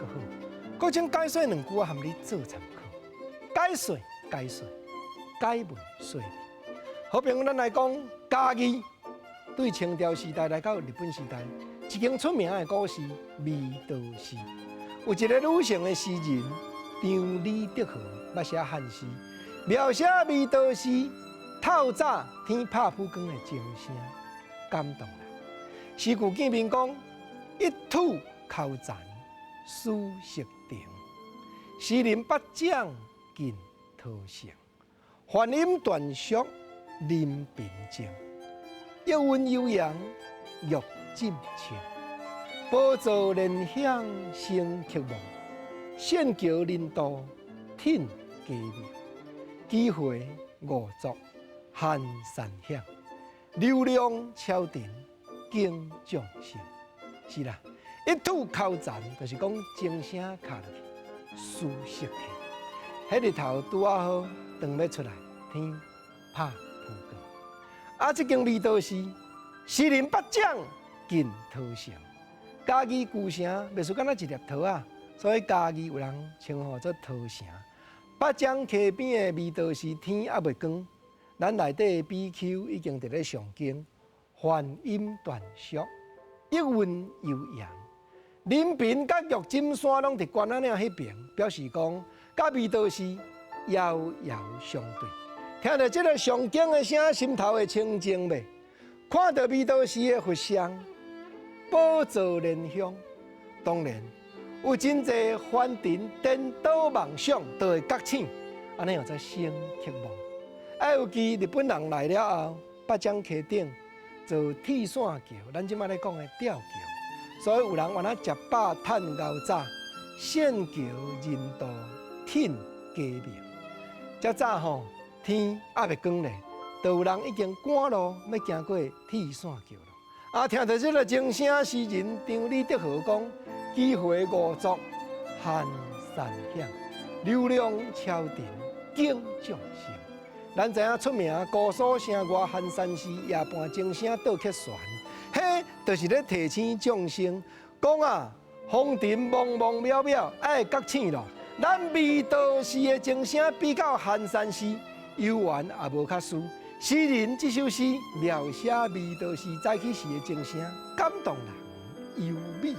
閣好。閣請解說兩句，我含你做參考。解說解說，解文說理。好朋友，咱來講嘉義，對清朝時代來到日本時代，一間出名的古寺彌陀寺，有一個女性的詩人張李德和，捌寫漢詩，描寫彌陀寺透早天拍殕光的鐘聲，感動人。詩句見面講：一吐口殘思色定，詩人八掌近桃成，梵音斷續林平靜，玉韻悠揚玉枕清，寶座蓮香生渴望，線橋人道聽雞鳴，機會五濁寒山響，流量超塵景眾生。是啦，一吐口殘，就是講鐘聲敲落去，思色停。彼日頭拄仔好，轉欲出來，天拍殕光。啊，這間彌陀寺，士林八掌近桃城，嘉義舊城，袂輸敢若一粒桃仔，所以嘉義有人稱呼做桃城。八掌溪邊的彌陀寺，天猶未光，咱內底的比丘已經佇咧誦經，梵音斷續，玉韻悠揚。林坪佮玉枕山攏佇關仔嶺彼邊，表示講佮彌陀寺遙遙相對。聽著這個誦經的聲，心頭會清靜袂？看著彌陀寺的佛像，寶座蓮香，當然有真濟凡塵顛倒夢想都會覺醒，按呢才生渴望。啊，尤其日本人來了後，八掌溪頂做鐵線橋，咱這馬咧講的吊橋，所以有人原來食飽趁熬早，線橋人道聽雞鳴。遮早吼，天猶未光咧，就有人已經趕路欲行過鐵線橋囉。啊，聽著這個鐘聲，詩人張李德和講：機會五濁寒山響，流量超塵景眾生。咱知影出名姑蘇城外寒山寺夜半鐘聲倒曲絃，彼就是咧提醒眾生講啊，風塵茫茫渺渺，愛覺醒囉。咱彌陀寺的鐘聲比較寒山寺猶原也無較輸。詩人這首詩描寫彌陀寺早起時的鐘聲，感動人，優美。